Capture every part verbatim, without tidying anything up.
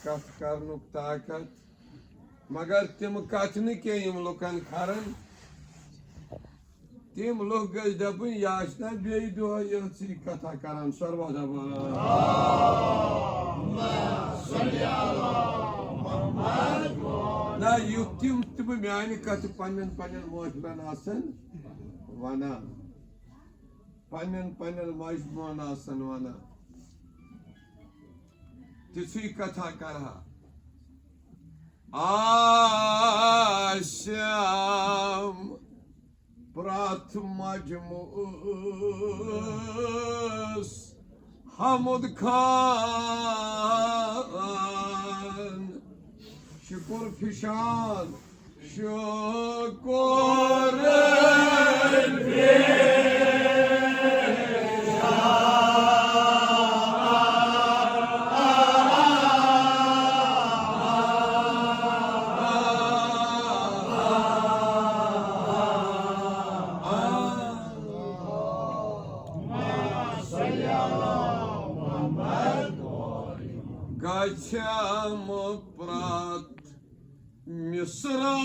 کتھ کرنُک طاقت، مگر تِم کتھٕ نہٕ کینٛہہ یِم لُکن کھرن۔ تِم لُکھ گٔژھۍ دَپٕنۍ، "یہِ آسہِ نا بیٚیہِ دۄہ یِژھٕے کتھا کران، سروا دپان۔" نہ، یُتھ تِم تِم میانہِ کتھٕ پننٮ۪ن پننٮ۪ن محفلن آسن ونان، پننٮ۪ن پننٮ۪ن مجمعن آسن ونان، تِژھٕے کتھا کرہا۔ آسم پرٛٮ۪تھ مجموعس حمد خان شکر فشان شکر گژھم پرٛٮ۪تھ مصرع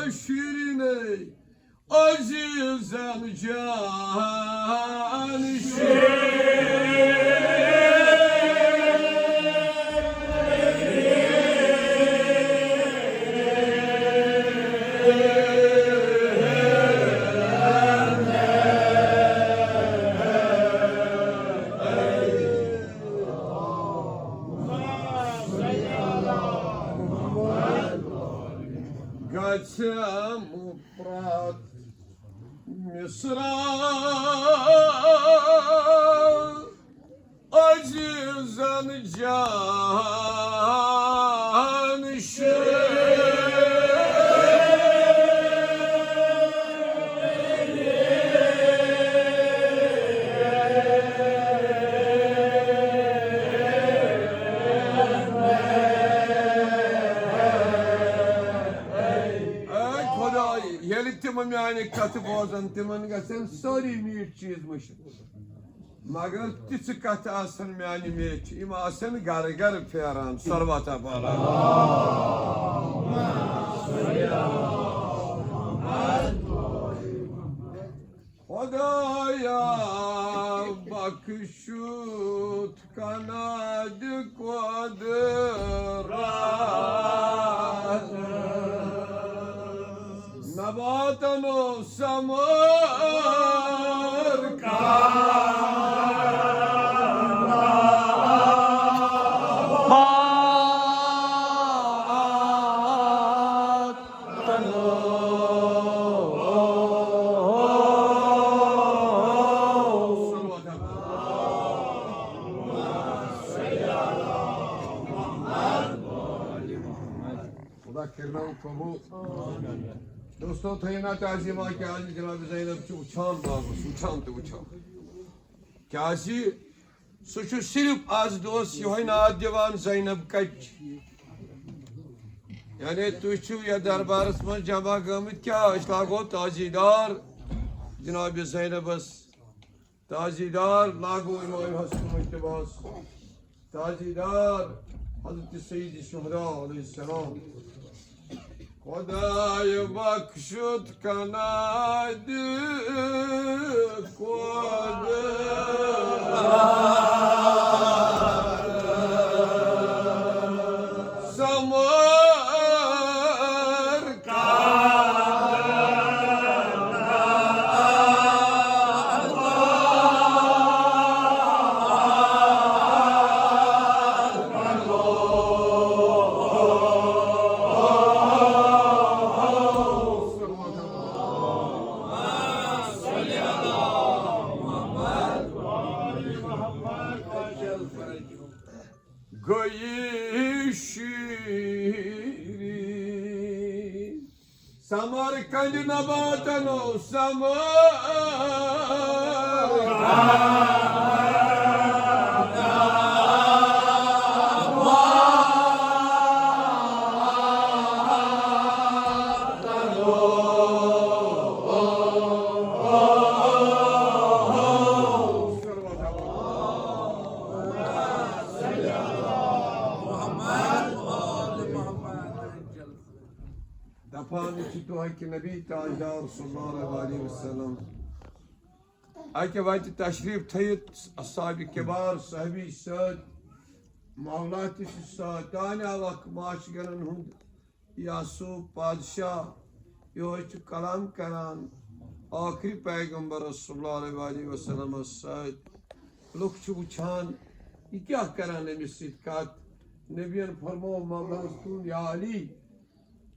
شیرینٕے عزیزن جان شیرین۔ گژھم پرٛٮ۪تھ مصرع عزیزن جان شیرین۔ اے خدای، ییٚلہِ تِم میانہِ کتھٕ بوزن، تِمن گژھن سٲری میٖٹھۍ چیٖز مٔشِتھ۔ مگر تِژھٕ کتھٕ آسن میانہِ میچھِ، یِم آسن گرٕ گرٕ پھیران، سروتا پران۔ خدایا بخشُتھ کناد قدرت۔ نباتن و ثمر خدا کرناو قبول۔ دوستو، تھٲیِو نا تعظیمہ، کیازِ جناب زینب چھُ وٕچھان بابس، وٕچھان تہٕ وٕچھان۔ کیازِ سُہ چھُ صرف از دۄہس یِہوٚے ناد دِوان زینب کتہِ چھِ۔ یعنی تُہۍ چھِو یتھ دربارس منٛز جمع گٔمٕتۍ، کیٛاہ أسۍ لاگو تعزیدار جناب زینبس؟ تعزیدار لاگو امام حسن مجتبیٰ ہس، تعزیدار حضرت سید شہداء علیہ السلام۔ خدای بخشت کناد قدرت ثمر گئی شیرین۔ سمرقند نباتن و سمر پانہٕ چھِ دۄہٕکۍ نبی تاجدار صلی اللہ علیہ وسلم۔ اَکہِ وَتہِ تشریٖف تھٲیِتھ اصحاب کبار صحابی سۭتۍ، مولا تہِ چھِ سۭتۍ۔ تانۍ آو اکھ ماچھ گنن ہُنٛد یعصوب پادشاہ، یِہوٚے چھُ کلام کران ٲخری پیغمبرس صلی اللہ علیہ وآلہ وسلمس سۭتۍ۔ لُکھ چھِ وٕچھان، یہِ کیٛاہ کران أمِس سۭتۍ کتھ؟ نبیَن فرموو مولاہس کُن، یا علی،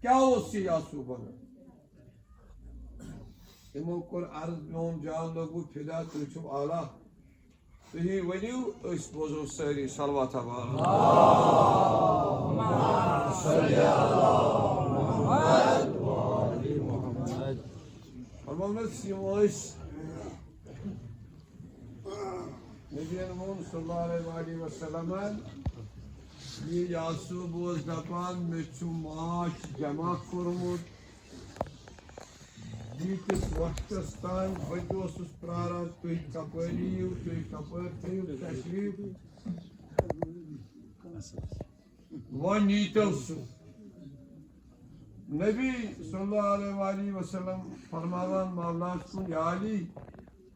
کیٛاہ اوس یہِ یعصوب ونان؟ تِمو کوٚر عرض، میون جان لوٚگوٕ فدا، تُہۍ چھِو اعلیٰ۔ تُہی ؤنِو، أسۍ بوزو سٲری صلوات حوالہٕ۔ فرماونس یِم ٲسۍ نبیَن ووٚن صلی اللہ علیہ وآلہ وسلمن، یہِ یعصوب اوس دپان، مےٚ چھُ ماچھ جمع کوٚرمُت، ییٖتِس وقتس تام بہٕ تہِ اوسُس پراران، تُہۍ کپٲرۍ یِیِو، تُہۍ کپٲرۍ تھٲیِو تشریٖف، وۄنۍ نیٖتو سُہ۔ نبی صلی اللہ علیہ وآلہ وسلم فرماوان مولاہس کُن، یا علی،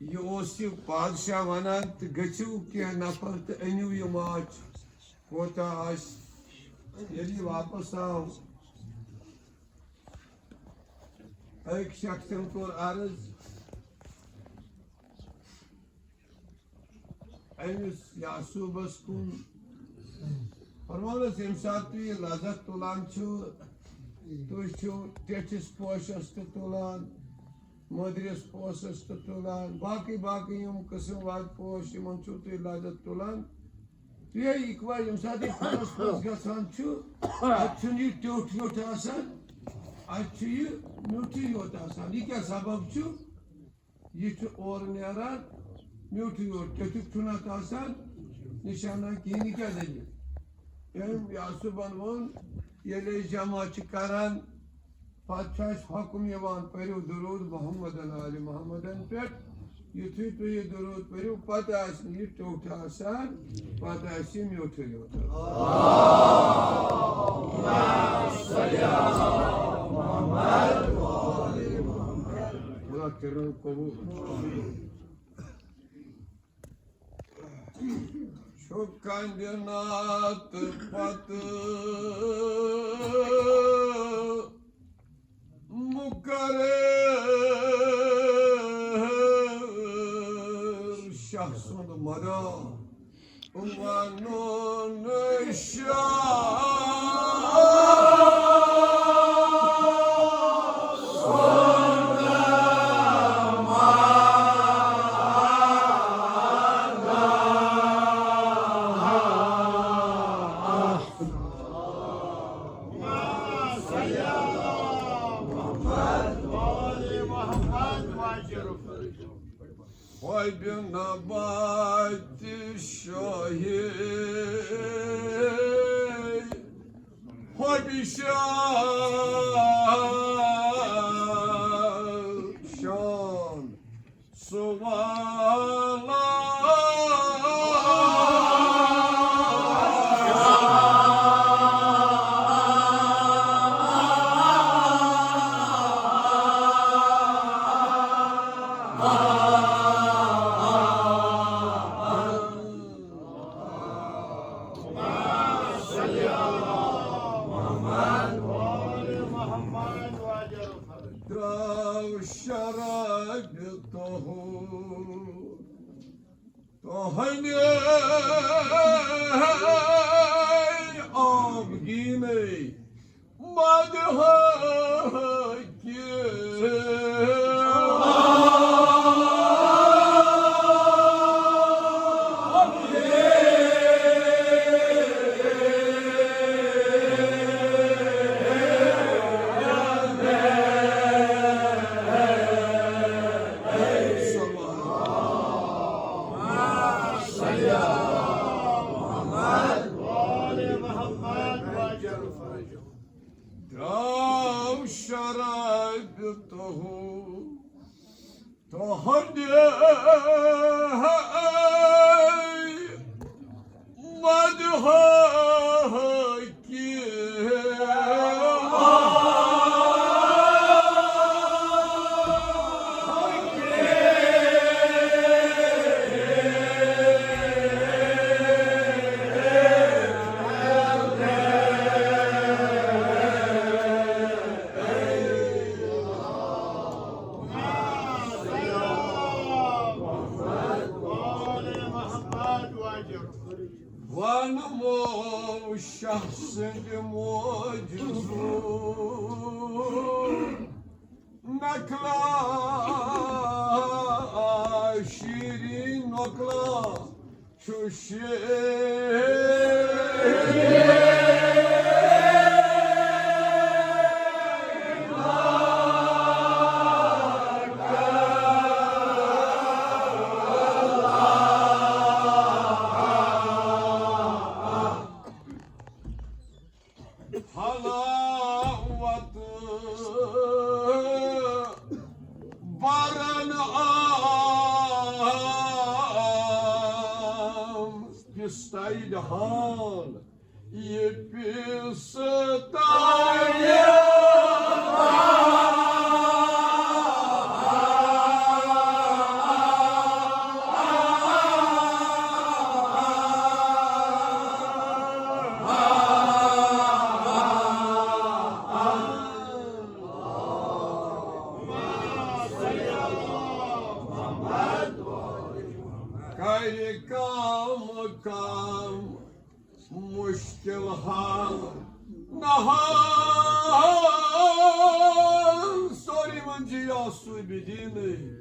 یہِ اوس یہِ پادشاہ ونان، تہٕ گٔژھِو کینٛہہ نفر تہٕ أنِو یہِ ماچھ، کوتاہ آسہِ۔ ییٚلہِ یہِ واپس آو، أکۍ شخصن کوٚر عرض أمِس یعصوبس کُن، فرموونس، ییٚمہِ ساتہٕ تُہۍ یہِ لذت تُلان چھِو، تُہۍ چھِو ٹیٚٹھِس پوشس تہِ تُلان، مٔدرِس پوشس تہِ تُلان، باقٕے باقٕے یِم قٕسم وار پوش، یِمن چھِو تُہۍ لذت تُلان۔ تُہۍ اِقبال، ییٚمہِ ساتہٕ یہِ خۄدس خۄش گژھان چھُ، اَتہِ چھُنہٕ یہِ ٹیوٚٹھ ویوٚٹھ آسان، اَتہِ چھُ یہِ میوٗٹھٕے یوت آسان۔ یہِ کیٛاہ سبب چھُ؟ یہِ چھُ اورٕ نیران میوٗٹھٕے یوت، ٹیوٚٹھُک چھُنہٕ اَتھ آسان نِشانہ کِہیٖنۍ۔ یہِ کیٛاہ دٔلیٖل؟ أمۍ یعصوبن ووٚن، ییٚلہِ أسۍ جمع چھِ کران، پتہٕ چھُ اَسہِ حُکُم یِوان، پٔرِو درود محمدن آلِ محمدن پٮ۪ٹھ۔ یُتھُے تُہۍ یہِ درود پٔرِو، پتہٕ آسہِ نہٕ یہِ ٹیوٚٹھ آسان، پتہٕ آسہِ یہِ میوٗٹھٕے یوت۔ خدا کٔرِنو قبوٗل۔ چھُ کَنٛدِ ناتہٕ پتہٕ مُقرر شاہ سُنٛد مداح وَنُن شاہ۔ حۄبہِ نبات شاہی، حۄبہِ شاہ شان۔ سُہ والا درٛاو شرابہِ طہور، تۄہہِ آبگیٖنے مدہٕ درٛاو شرابہِ طہور، تۄہہِ مدہٕ وَنمو شاہ سٕنٛدِ معجزُک نقلہ، شیرین نقلہ چھُ شیرین۔ حلاوت برن آم پستائی جہان، یہ پستائی۔ کرِ کم کم مشکل حال نہال، سورُے وۄنۍ چھُ یاسوٗبہِ دیٖنٕے۔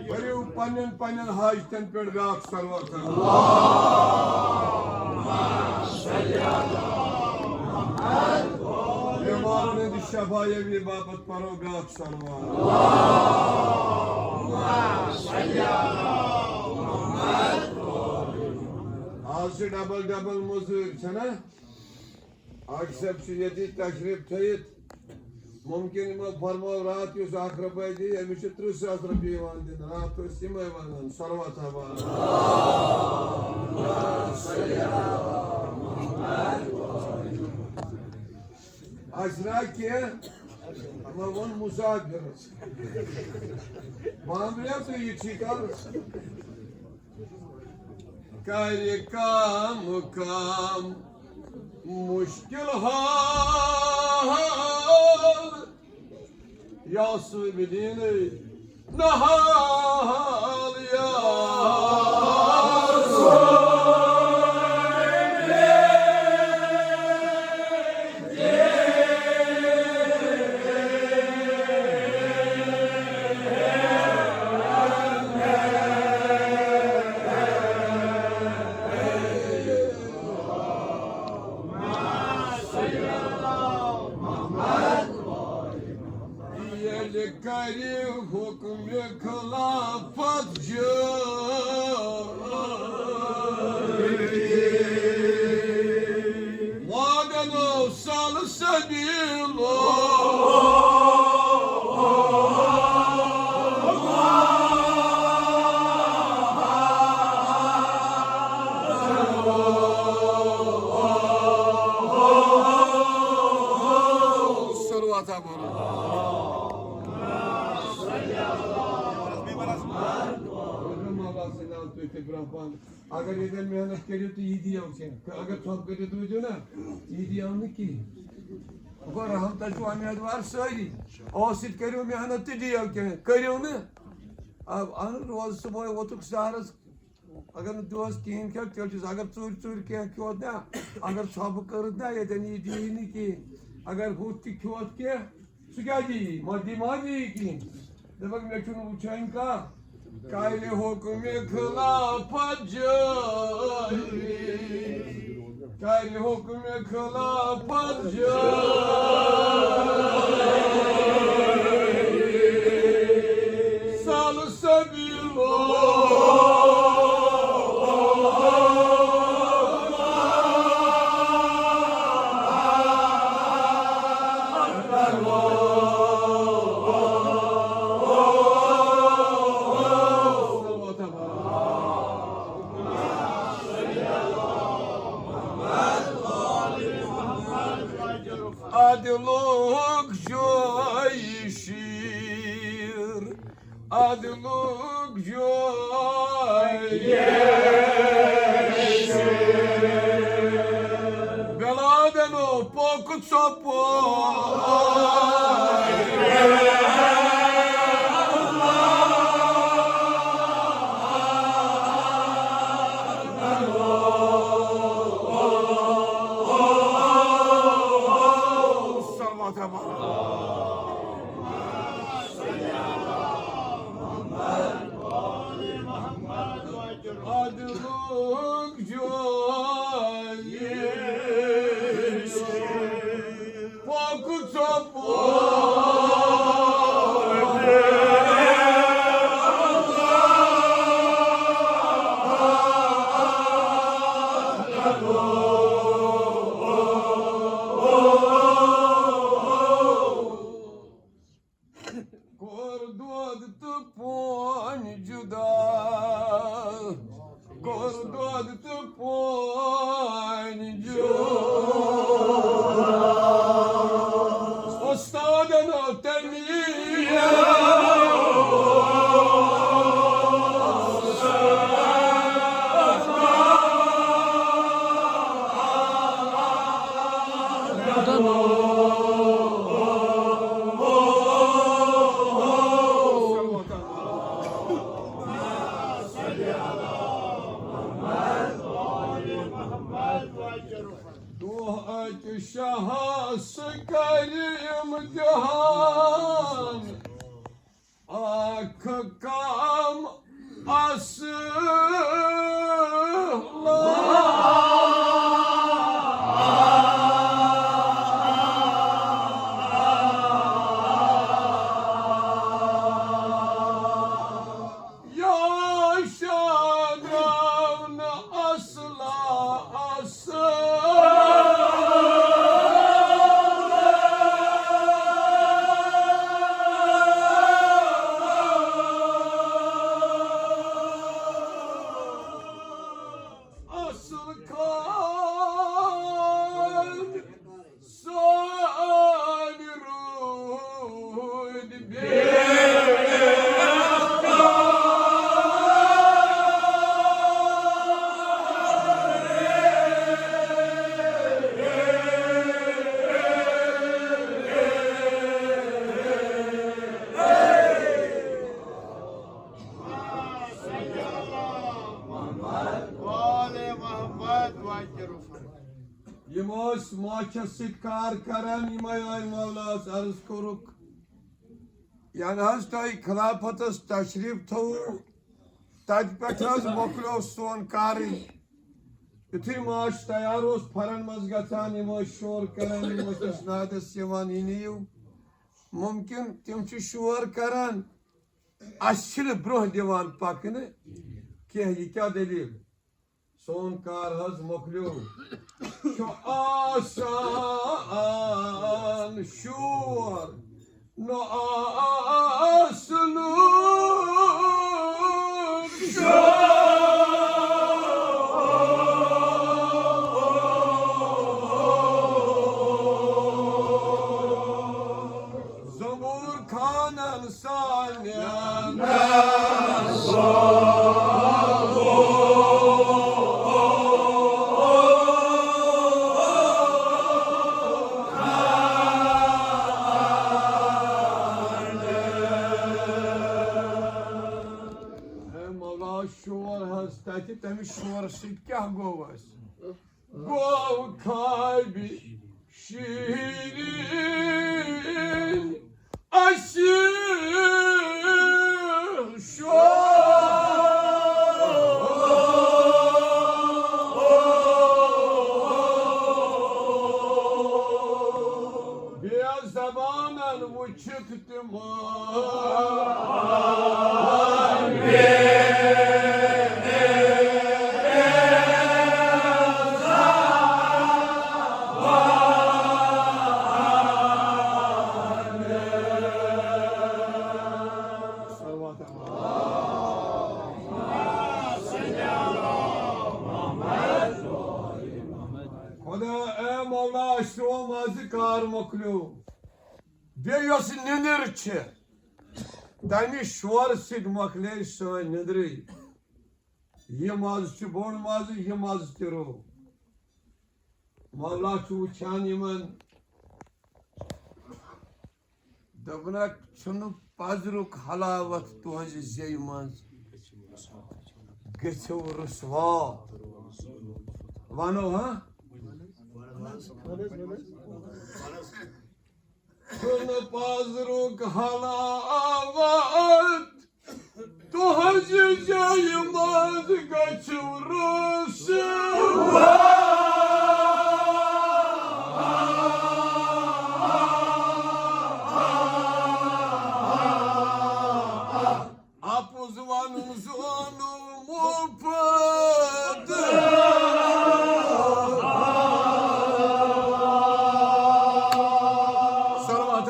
پٔرِو پننٮ۪ن پننٮ۪ن حاجتن پٮ۪ٹھ بیٛاکھ صلوات۔ بیمارن ہٕنٛدِ شفا یابی باپتھ پرو بیٛاکھ صلوات۔ آز چھِ ڈبل ڈبل مٔزوٗرۍ، چھَنا؟ اکھ صٲب چھُ ییٚتی تشریٖف تھٲیِتھ۔ مُمکِن یِمو فرموو راتھ یُس اکھ رۄپَے دی، أمِس چھِ تٕرٛہ ساس رۄپیہِ یِوان دِنہٕ۔ راتھ ٲسۍ یِمَے وَنان، صلوات ہا وَنان۔ اَسہِ نا کینٛہہ، مےٚ ووٚن مُسافِرَس۔ بامبریا تُہۍ یہِ ٹھیٖک حظ؟ کرِ کم کم مشکل حال، یاسوٗبہِ دیٖنٕے نہال، یاسوٗبہِ۔ ییٚلہِ کرِ حُکمِ خلافت جٲری، وعدن سلسبیلو۔ صلوات۔ اگر ییٚتٮ۪ن محنت کٔرِو تہٕ یہِ دِیو کینٛہہ، اگر ژھۄپہٕ کٔرِتھ روٗزِو نا، یہِ دِیو نہٕ کِہیٖنۍ۔ گوٚو رحم، تۄہہِ چھُو اُمیدوار سٲری، اوس سۭتۍ کٔرِو محنت تہٕ دِیو کینٛہہ، کٔرِو نہٕ۔ آ، اہن، روز صُبحٲے ووٚتھُکھ سحرَس، اگر نہٕ دۄہَس کِہیٖنۍ کھیوٚو، تیٚلہِ چھُس، اگر ژوٗرِ ژوٗرِ کینٛہہ کھیوٚوُتھ نا، اگر ژھۄپہٕ کٔرٕتھ نا، ییٚتٮ۪ن یہِ دِیی نہٕ کِہیٖنۍ، اگر ہُتھ تہِ کھیوٚوُتھ کینٛہہ، سُہ کیٛاہ دِیی؟ مَدی ما دِیی کِہیٖنۍ؟ دَپَکھ، مےٚ چھُنہٕ وٕچھان کانٛہہ۔ کرِ حُکمِ خلافت جٲری، کرِ حُکمِ خلافت جٲری۔ سلسبیلو۔ عدلُک جوے شیٖر، عدلُک جوے شیٖر۔ بلادنو پوٚک ژۄپٲرۍ۔ صلوات محمد۔ عدلُک جوے پوٚک ژۄپٲرۍ۔ کوٚر دۄد تہٕ پونۍ جُدا، کوٚر دۄد تہٕ پونۍ جُدا۔ اُستادن تٔمۍ دۄہ اَکہِ شاہس کرِ امتحان، اکھ کم اصل۔ یا شاہ درٛاو نہٕ اصلا اصل۔ اصل کھاد سانہِ روٗدۍ بیٚیہِ۔ یِم ٲسۍ ماچھس سۭتۍ کار کران، یِمے آیہِ مولاہس عرض کوٚرُکھ، یَنہٕ حظ تۄہہِ خلافتس تشریف تھوٚوُ، تتہِ پٮ۪ٹھ حظ مۄکلیو سون کارٕے۔ یُتھُے ماچھ تیار اوس، پھرن منٛز گژھان، یِم ٲسۍ شور کران، یِم ٲسۍ اَسہِ نادس یِوان، "یہِ نِیِو۔" ممکن تِم چھِ شور کران، اَسہِ چھِنہٕ برٛونٛہہ دِوان پکنہٕ کینٛہہ، یہِ کیٛاہ دٔلیٖل؟ سون کار حظ مۄکلیو۔ چھُ آسان شور، نہ آسنُک شور۔ زبور خانن سانٮ۪ن۔ اے مولا، شور حظ تتہِ، تمہِ شورٕ سۭتۍ کیٛاہ گوٚو اَسہِ؟ گوٚو خوابِ شیرین اَسہِ شور۔ بے زبانن وٕچھِتھ تِم۔ خدا، اے مولا، اَسہِ تہِ اوٚو مَزٕ، کار مۄکلیو۔ بیٚیہِ یۄس نِندٕر چھِ، تَمہِ شورٕ سۭتۍ مۄکلے سٲنۍ نِندرٕے۔ یہِ مَزٕ چھُ بوٚڑ مَزٕ، یہِ مَزٕ تہِ روو۔ مولا چھُ وٕچھان یِمن، دَپنَکھ، چھُنہٕ پَزرُک حلاوت تُہنٛزِ زیٚیہِ منٛز، گٔژھِو رُسوا۔ وَنو ہا؟ چھُنہٕ پَزرُک حلاوت تُہنٛزِ زیٚیہِ منٛز، گٔژھِو رُسوا۔ اَپُز وَنُن زونُو مُفت۔ صلوات۔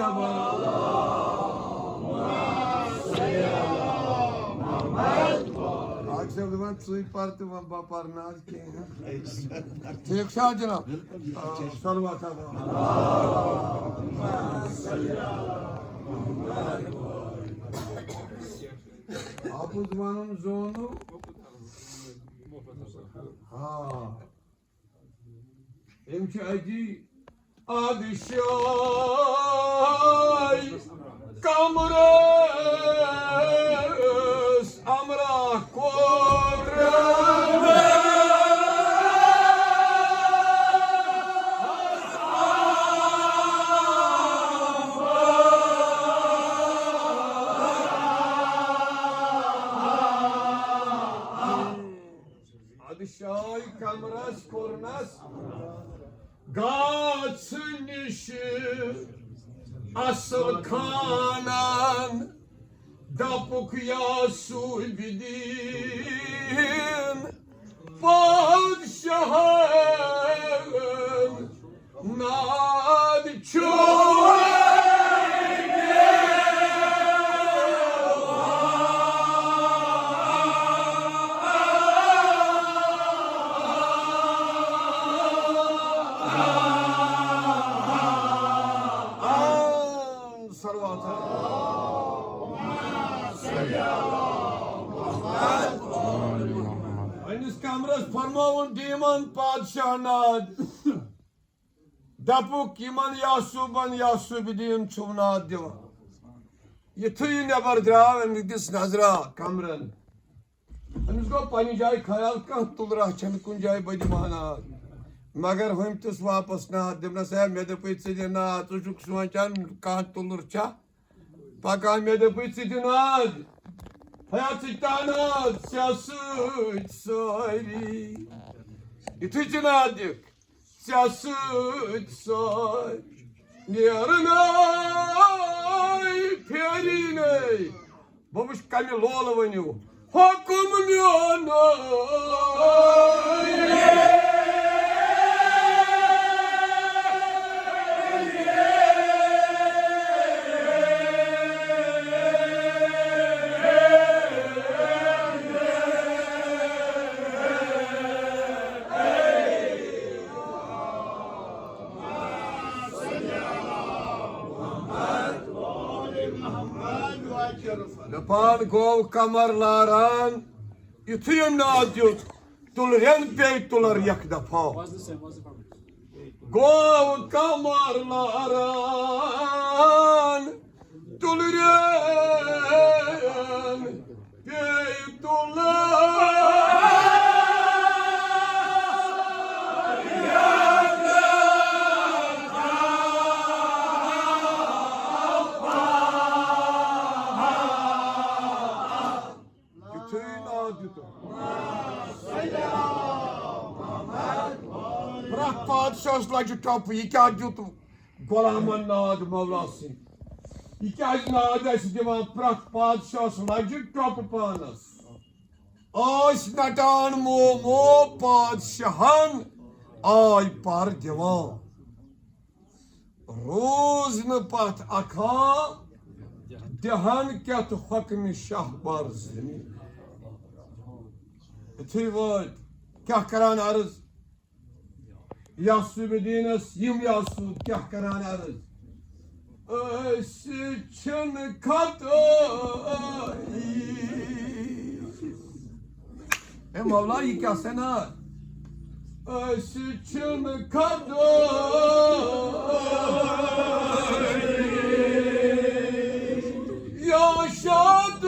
ڈاکٹر صٲب دَپان، ژٕے پَر تہٕ وۄنۍ بہٕ پَرٕ نہٕ آز کِہیٖنۍ۔ ٹھیٖک چھا جِناب؟ آ، صلوات۔ اَپُز وَنُن زونُو۔ آ۔ أمۍ چھِ أتی آدِ شاہی کمرس امرا کوٚر۔ آدِ شاہی کمرس کوٚرنس گاژٕ نِش اصل خانن، دپُکھ یا صوبہِ دیٖن پادشاہن ناد چھُ۔ صلوات۔ پننِس کمرس فرماوُن ڈیٖمن پادشاہ ناد۔ دپُکھ یِمن یا صوبن یا صوبہِ دیٖن چھُو ناد دِوان۔ یُتھُے یہِ نٮ۪بر درٛاو، أمِس دِژ نظرا کمرن۔ أمِس گوٚو پننہِ جایہِ خیال، کانٛہہ تُلرا چھَنہٕ کُنہِ جایہِ، بہٕ دِمہٕ ہا ناد۔ مگر ہُمۍ تُس واپس ناد، دوٚپنس، ہے، مےٚ دوٚپُے ژٕ دِ ناد، ژٕ چھُکھ سونٛچان کانٛہہ تُلُر چھا؟ پکان مےٚ دوٚپُے ژٕ دِ ناد، ہے ژٕ دِ ناد، ژےٚ سۭتۍ سٲری۔ یُتھُے ژٕ ناد دِکھ، ژےٚ سۭتۍ سٲرۍ نیرنَے پھیرِنَے۔ بہٕ وٕچھ کَمہِ لولہٕ ؤنِو حُکُم میون۔ دپان گوٚو قمر لاران، یُتھُے أمۍ ناد دیُت، تُلرٮ۪ن پیٚیہِ تُلر یک دفعہ۔ گوٚو قمر لاران، تُلرٮ۪ن پیٚیہِ تُلر۔ یُتھُے ناد دیُتُن۔ پرٛٮ۪تھ پادشاہس لجہِ ٹۄپہٕ، یہِ کیٛاہ دیُت غلامن ناد مولا سٕنٛدۍ؟ یہِ کیٛازِ ناد آسہِ دِوان پرٛٮ۪تھ پادشاہس لجہِ ٹۄپہٕ پانس؟ ٲسۍ نٹان مومو پادشاہن آے پر دِوان۔ روٗز نہٕ پتھ اکھا دِہن کیتھ حکمِ شاہ بر زمین۔ یُتھُے وٲتۍ، کیٛاہ کران عرض؟ یاسوٗبہِ دیٖنَس یِم یاسوٗب کیٛاہ کران عرض؟ أسۍ چھِنہٕ خطٲیی۔ اے مولا، یہِ کیٛاہ سا نار؟ أسۍ چھِنہٕ خطٲیی۔ یا شاد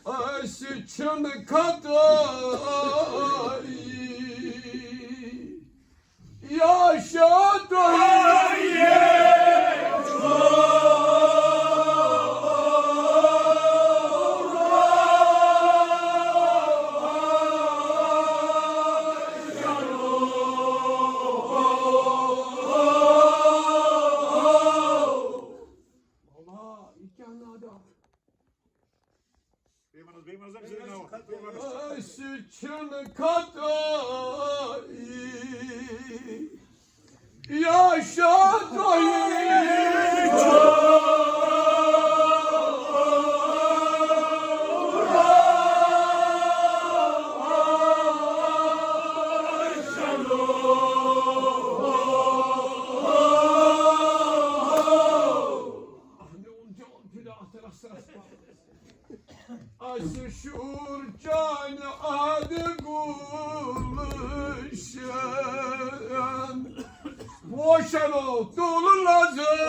أسۍ چھِنہٕ خطٲیی۔ یا شاد أسۍ چھِنہٕ خطٲیی۔ یا شاد تۄہہِ اَسہِ شوٗر چانہِ آدِ گُلشن، پوشنو تُل نظر۔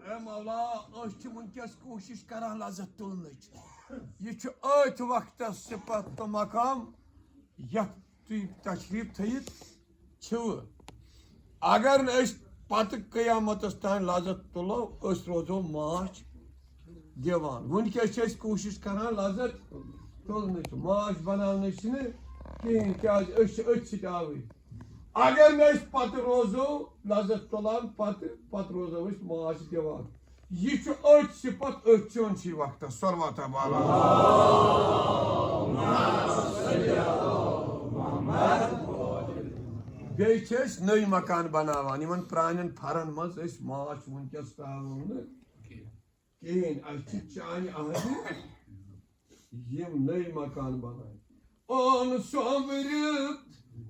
اے مولا، أسۍ چھِ وٕنکیٚس کوٗشِش کران لذت تُلنٕچ۔ یہِ چھُ أتھۍ وقتس صفت تہٕ مقام، یتھ تُہۍ تشریف تھٲیِتھ چھِو۔ اگر نہٕ أسۍ پتہٕ قیامتس تام لذت تُلو، أسۍ روزو ماچھ دِوان۔ وٕنکیٚس چھِ أسۍ کوٗشِش کران لذت تُلنٕچ، ماچھ بناونٕچ چھِنہٕ کِہیٖنۍ، کیازِ أسۍ چھِ أتھۍ سۭتۍ آوٕرۍ۔ اگر نہٕ أسۍ پتہٕ روزو لذت تُلان، پتہٕ، پتہٕ روزو أسۍ ماچھ دِوان۔ یہِ چھُ أتھۍ صفت، أتھۍ چونچی وقتس۔ صلوات علی۔ بیٚیہِ چھِ أسۍ نٔوۍ مکان بناوان۔ یِمن پرٛانٮ۪ن پھرن منٛز أسۍ ماچھ وٕنکیٚس ترٛاوو نہٕ کِہیٖنۍ۔ اَسہِ چھِ چانہِ عہدِ یِم نٔوۍ مکان بناوٕنۍ۔ اوٚن سومبرِتھ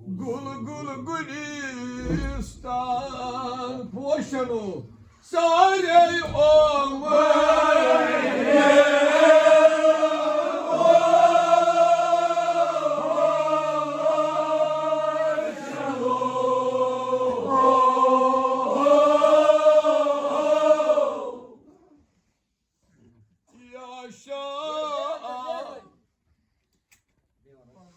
گُل گُل گُلِستان، پوشنو سارے اومر۔ یا شاہ،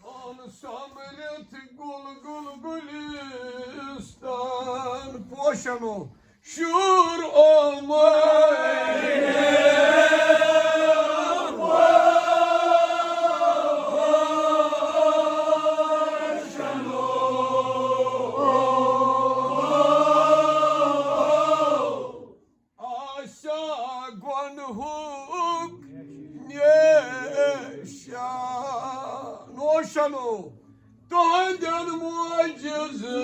اَن سومبرِتھ گُل گُل گُلِستان، پوشنو شوٗر اومر۔ آسا گۄنہُک نیشان، نوشنو تُہنٛدٮ۪ن معجزٕ۔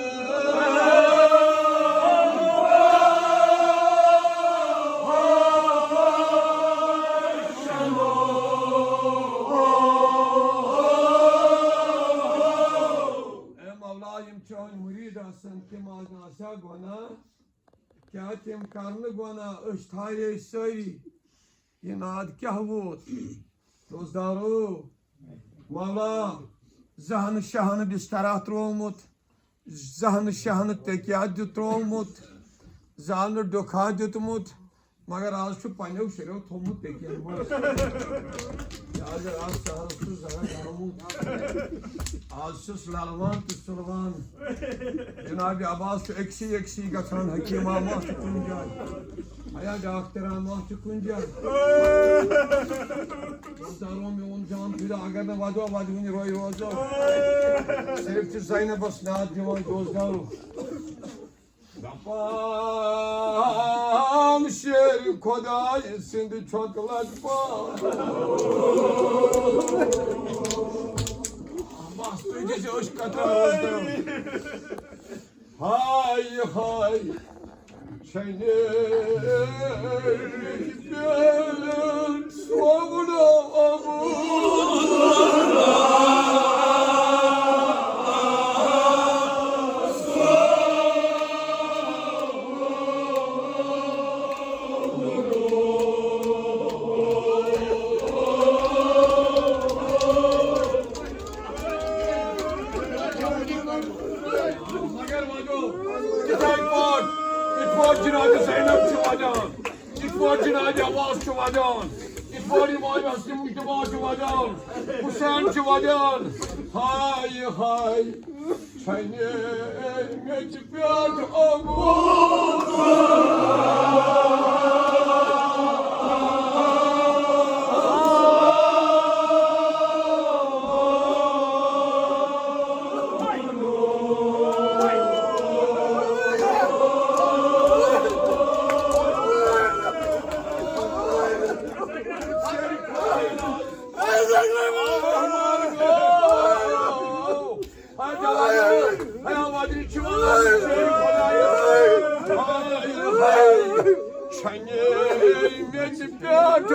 اے مولا، یِم چٲنۍ مُریٖد آسن، تِم آسن آسیا گۄناہ؟ کیٛاہ تِم کرنہٕ گۄناہ؟ أسۍ تھاوے سٲری۔ یہِ ناد کیٛاہ ووت؟ دوستدارو، مولا، زہنہٕ شہنہٕ بسترا ترٛوومُت، زہنہٕ شہنہٕ تکیہ دیُت ترٛوومُت، زہنہٕ ڈوکھا دیُتمُت، مگر آز چھُ پننیو شُریو تھوٚومُت تٔکین منٛز۔ کیٛازِ آز سحرس چھُ زہر درٛامُت۔ آز چھُس للوان تہٕ سُلوان۔ جناب عباس چھُ أکسٕے أکسٕے گژھان، حکیٖما ما چھُ کُنہِ جایہِ؟ ہیا ڈاکٹرا ما چھُ کُنہِ جایہِ؟ وۄنۍ تارو میون جان فِدا، اگر نہٕ ودو، ودوٕنۍ روے روزو۔ صرف چھُ زینبس ناد دِوان دوس دارو۔ دپان شیر خدای سٕنٛدِ چھۄکہٕ لٹہِ پان۔ بس تُہۍ دِژ أچھ قطرہ۔ ہاے ہاے، چھنے پٮ۪ٹھ سوگڑو۔ مگر وَنو، یِتھَے پٲٹھۍ، یِتھ پٲٹھۍ جناب زینب چھِ وَدان، یِتھ پٲٹھۍ جناب عباس چھُ وَدان، یِتھ پٲٹھۍ امام حسن مجتبیٰ چھُ وَدان، حسین چھُ وَدان۔ ہاے ہاے، چھَنہِ مےٚ چھِ پٮ۪ٹھ آمُت۔ چھَنہِ مےٚ ژٕ پٮ۪ٹھ۔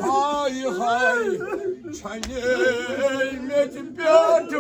ہاے ہاے، چھَنہِ مےٚ ژٕ پٮ۪ٹھ۔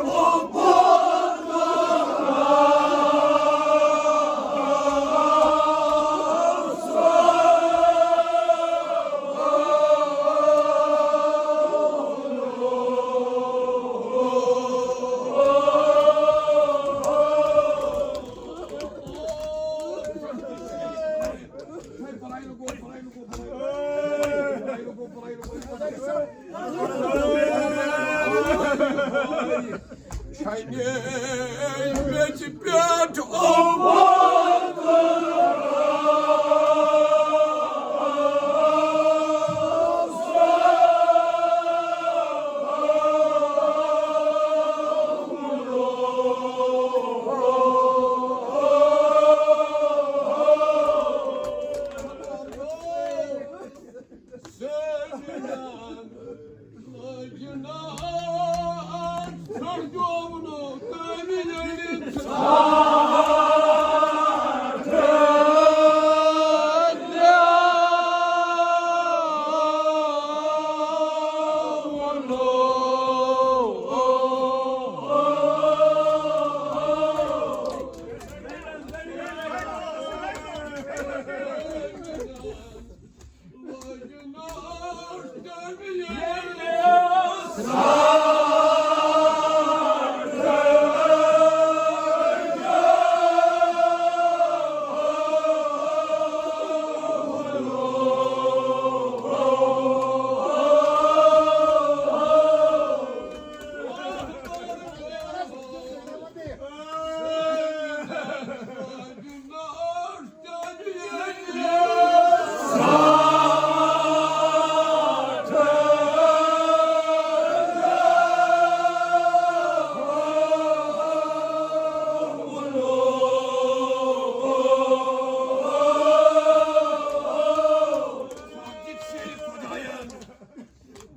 چھَنہِ مےٚ ژٕ پٮ۪ٹھ آمُت۔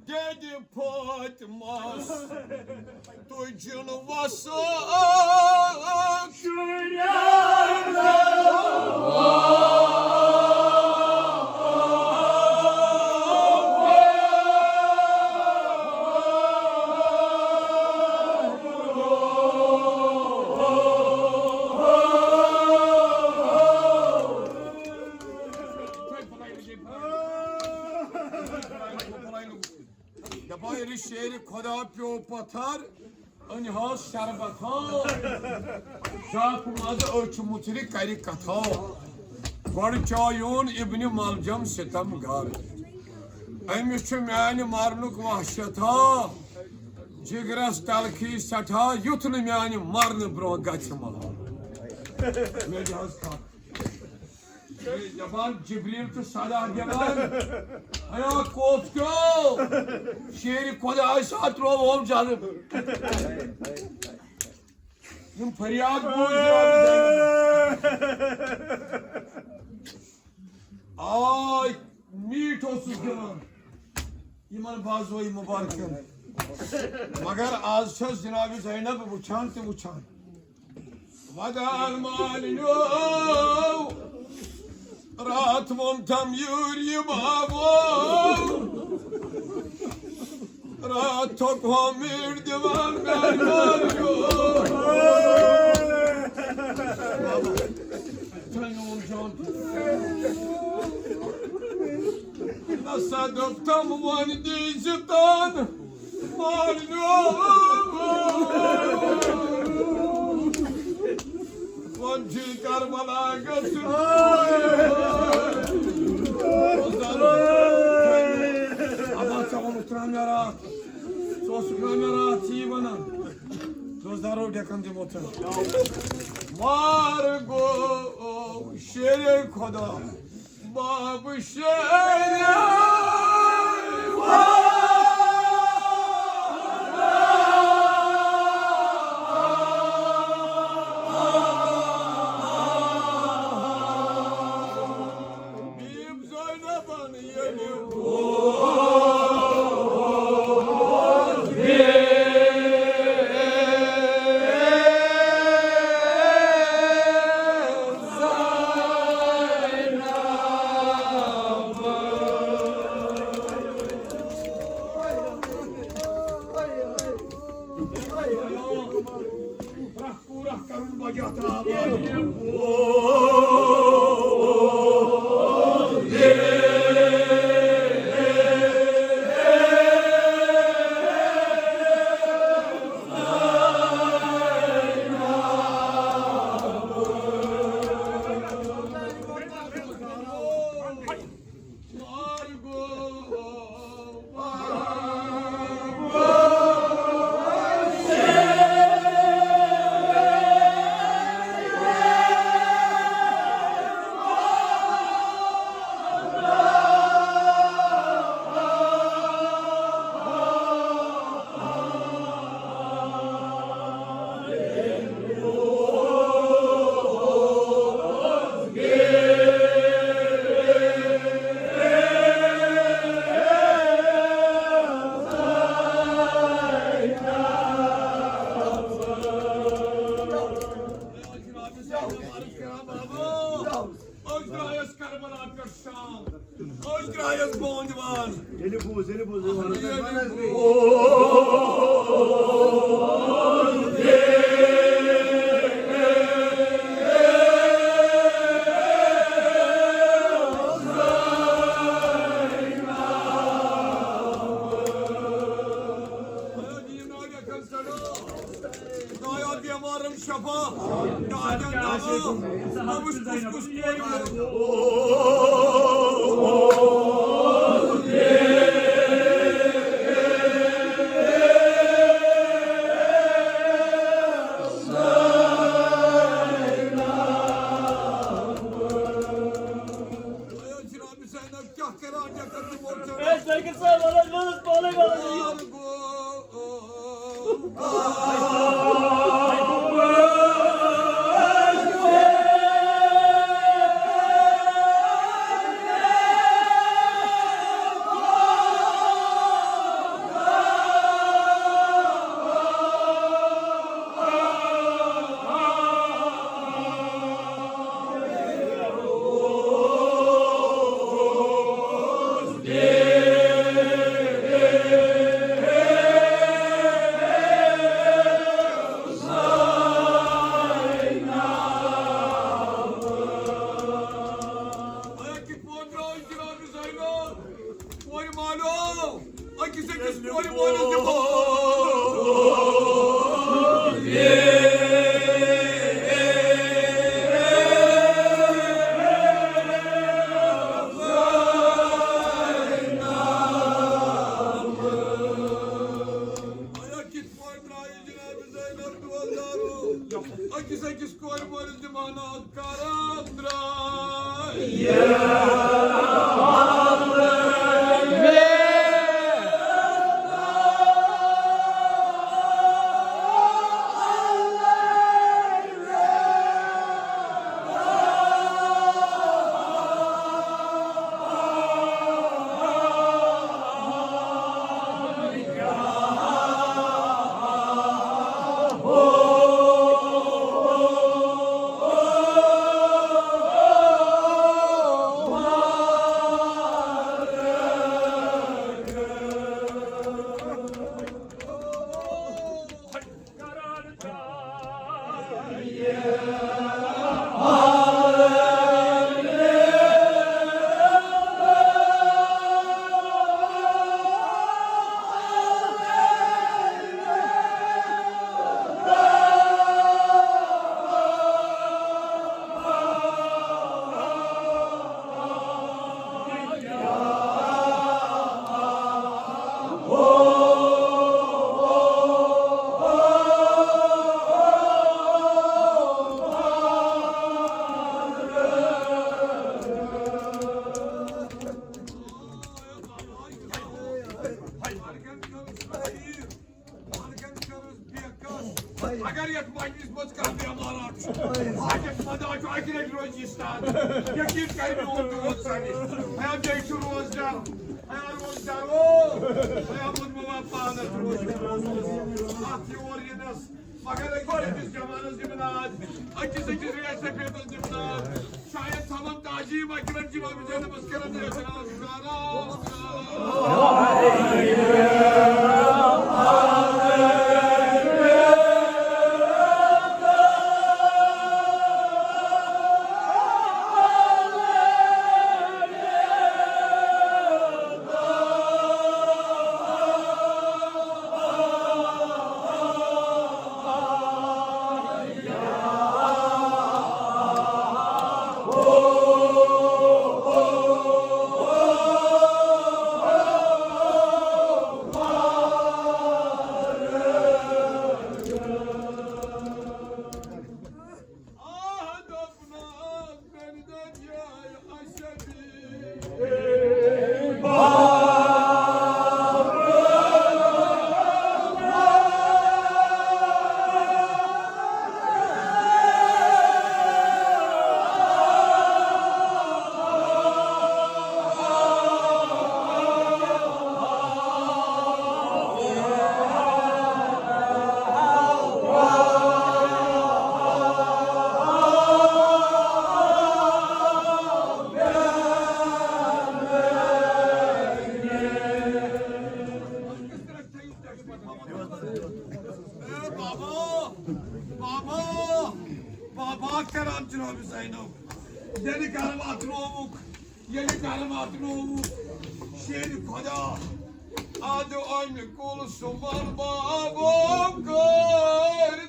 دَدِ فاطمس تُجن وسان۔ آیرِ شیرِ خۄدا پیوٚو پتھر، أنۍ ہاس شربت ہا۔ ڈاکھ منٛز أچھ مُژرِ کرِ کتھا۔ گۄڈٕ چایون ابنِ ملجم ستم گر۔ أمِس چھُ میانہِ مرنُک وحشت ہا۔ جگرس تلخی سٮ۪ٹھاہ، یُتھ نہٕ میانہِ مرنہٕ برونٛہہ گژھِ مہا۔ مےٚ دِ حظ تھپھ۔ دپان جبریل تہٕ صدا دِوان، ہیا کوف کیو، شیرِ خۄدایہِ سا ترٛووُم جنت۔ یِم فریاد بوٗزۍ جناب زینب۔ آے میٖٹھ اوسُس دِوان یِمن بازوی مُبارکن، مگر آز چھس جناب زینب وٕچھان تہٕ وٕچھان۔ ودان مالنیو، راتھ ووٚن تم یوٗرۍ یہِ بابو۔ راتھ تھوٚک ہو میٖر دِوان میٛانہِ مالنیو۔ بابا، تۄہہِ میون جان۔ نسا دوٚپ تم وۄنۍ دیٖزِ تان۔ وۄنۍ چھُ کربلا گژھُن۔ اما ژےٚ ووٚنُتھ ترٛےٚ مےٚ راتھ۔ ژٕ اوسُکھ نا مےٚ راتھ یی ونان۔ ژٕ اوس دارو ڈٮ۪کن دِمو ژےٚ۔ مار گوٚو شیرے خۄدا۔ باب شیرے بیب زینبن ییٚلہِ پورا کرن وجہ تھا۔ أسۍ درٛایَس کربلا پٮ۪ٹھ شام۔ أسۍ درٛایَس بونٛدِ وان۔ ییٚلہِ بوٗز، ییٚلہِ بوٗز، ییٚلہِ بوٗز۔ خدایا بیمارن شفا، دادن دوا، نمس کس کس کورِ۔ کیٛاہ کران، کیٛاہ کران، ووٚن ژےٚ؟ اے، ساقب صٲب، وَلہٕ حظ، وَلہٕ حظ، پانَے وَلہٕ حظ۔ یار گوٚو۔ کِتھ پٲٹھۍ درٛایہِ جناب زینب ڈولدارو؟ أکِس أکِس کورِ مٲلِس دِوان اَتھ کران درٛاے۔ اگر یتھ مجلس منٛز کانٛہہ بیمار آسہِ، حاجت مند آسہِ، اکہِ لٹہِ روزِ یہِ سان، یقین کرِ میون دود سانہِ۔ ہے، بیٚیہِ چھُ روزدار، ہے، روزدار، او، ہے، ووٚن مےٚ وۄنۍ پانس روزدار۔ اتھ یور یِنس، مگر أکِس أکِس جوانس دِمہٕ ناد، أکِس أکِس ریش سفیدس دِمہٕ ناد۔ شاید تھاوان تعظیم اکہِ لٹہِ جناب زینبس کران احترام۔ اے بابا، بابا، بابا کران جناب زینب، ییٚلہِ گرٕ واتنووُکھ، ییٚلہِ گرٕ واتنووُکھ، شیرِ خۄدا، ادٕ امہِ کُل سُمر بابو کٔرۍ۔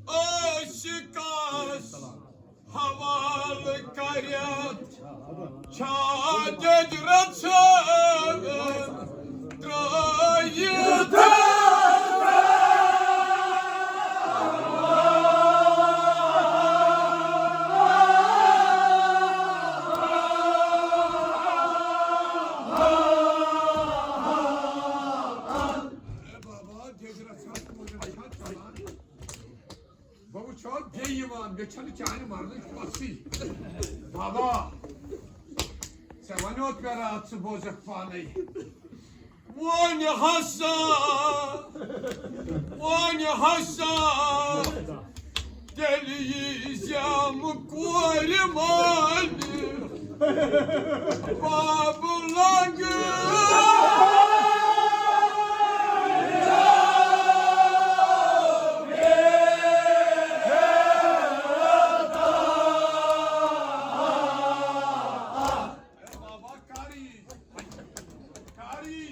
عاشقس حوالہٕ کٔرِتھ چھا دِج رژھا ترٛٲیِتھ؟ اے بابا، دِج رژھا کوٗتاہ چھا ژلان؟ بہٕ وٕچھو بیٚیہِ یِوان، مےٚ چھَنہٕ چانہِ مرنٕچ پژھٕے۔ بابا، ژےٚ وَنیوتھ مےٚ راتھ، ژٕ بوزکھ پانے۔ وۄنۍ ہسا، وۄنۍ ہسا، تیٚلہِ یی زٮ۪م کورِ مالہِ۔ بابلگ۔ بابا کر یی، کر یی۔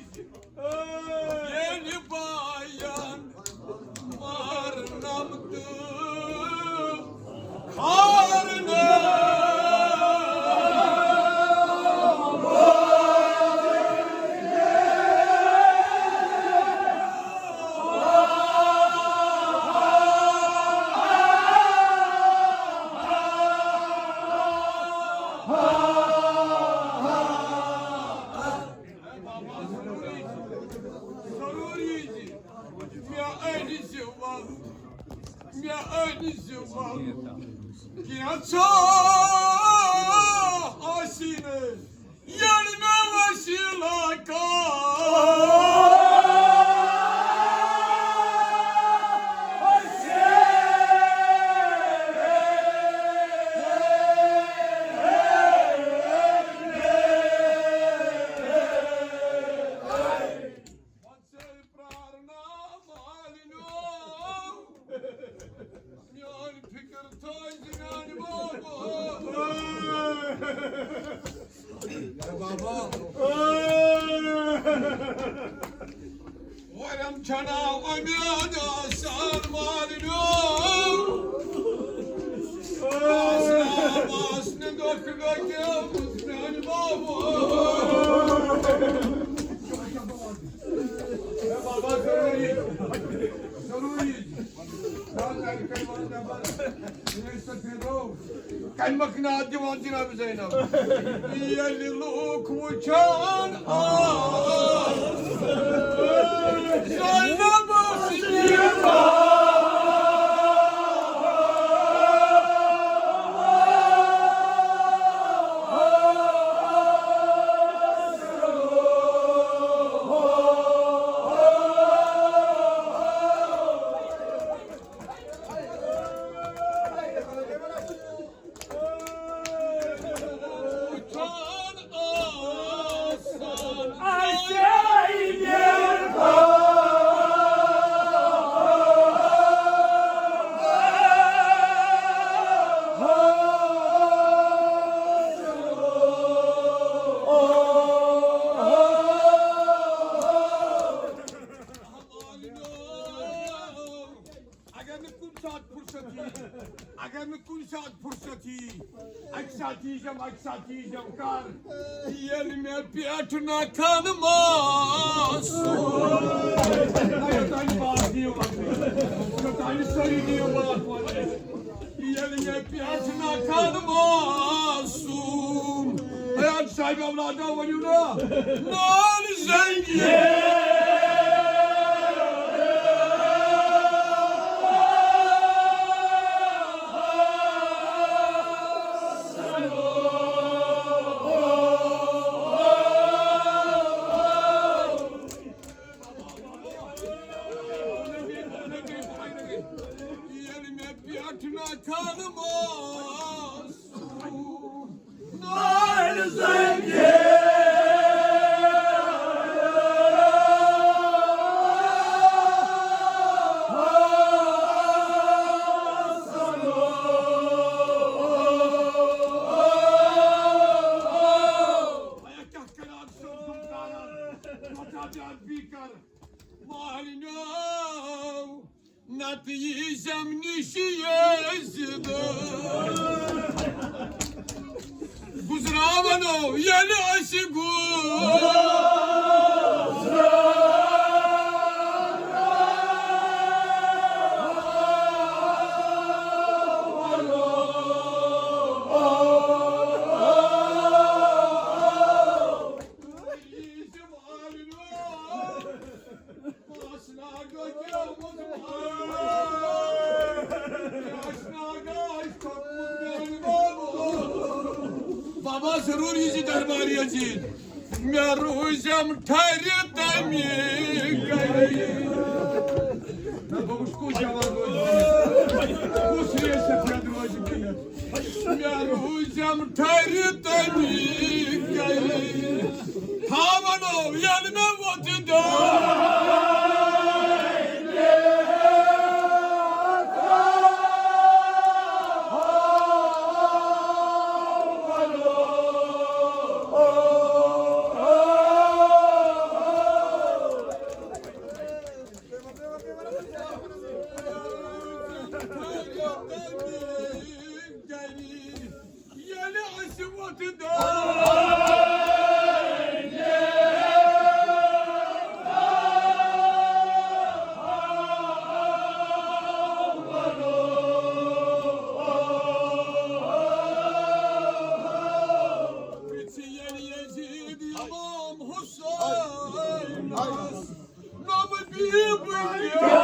ییٚلہِ باین مارنم تہٕ کھارنم۔ ضروٗری زِ مےٚ أنۍ زِ وَل، مےٚ أنۍ زِ وَل، کینٛژھا آسی نہٕ ییٚلہِ مےٚ وسیٖلہٕ کانٛہہ۔ پرارنا مالنیو، میٲنۍ فکر تھٲوزِ میانہِ بابا۔ بابا۔ ورم چھنا امید آسان مالنیو۔ آسنا آسنہٕ دۄکھ لگیمٕژ میانہِ بابا۔ ہے بابا، ضروٗری، ضروٗری۔ کلمہٕ کھنٛڈ دِوان جناب زینب۔ ییٚلہِ لوٗکھ وٕچھان آس زینب صدیقہ۔ اگر نہٕ کُنہِ ساتہٕ فرصت یی، اگر نہٕ کُنہِ ساتہٕ فرصت یی، اَکہِ ساتہٕ ییٖزٮ۪م، اَکہِ ساتہٕ ییٖزٮ۪م کر؟ ییٚلہِ مےٚ پٮ۪ٹھ نہ کھن ماس۔ نہ، یوٚتانۍ بات دِیِو وَننہٕ، یوٚتانۍ سٲری دِیِو بات وَننہٕ۔ ییٚلہِ مےٚ پٮ۪ٹھ نہ کھن معصوم۔ ہے، اَتھ صاحبِ اولادہ ؤنِو نا، نال زنگی۔ ییٚلہِ مےٚ پٮ۪ٹھ نہ کھن ماس۔ نال زنگی۔ مالنیو، نتہٕ ییٖزٮ۪م نِش یزیٖد۔ گُزراوَنو ییٚلہِ أسۍ گُزران۔ بابا، ضروٗر یی زِ دربار یزیٖد۔ مےٚ روٗزٮ۪م ٹھرِ تَمہِ گرِ۔ نہ، بہٕ وٕچھ کُس جوان روزِ بِہِتھ، کُس ریش سفید روزِ بِہِتھ۔ مےٚ روٗزم ٹھہرِ تٔمی گرِ۔ تھاوَن ییٚلہِ مےٚ وۄتھٕ دٲے۔ ییٚلہِ أسۍ وۄتھٕ دٲے۔ پِرٛژھِ ییٚلہِ یزیٖد اِمام حُسینَس۔ نوٚم بیٖبٕے۔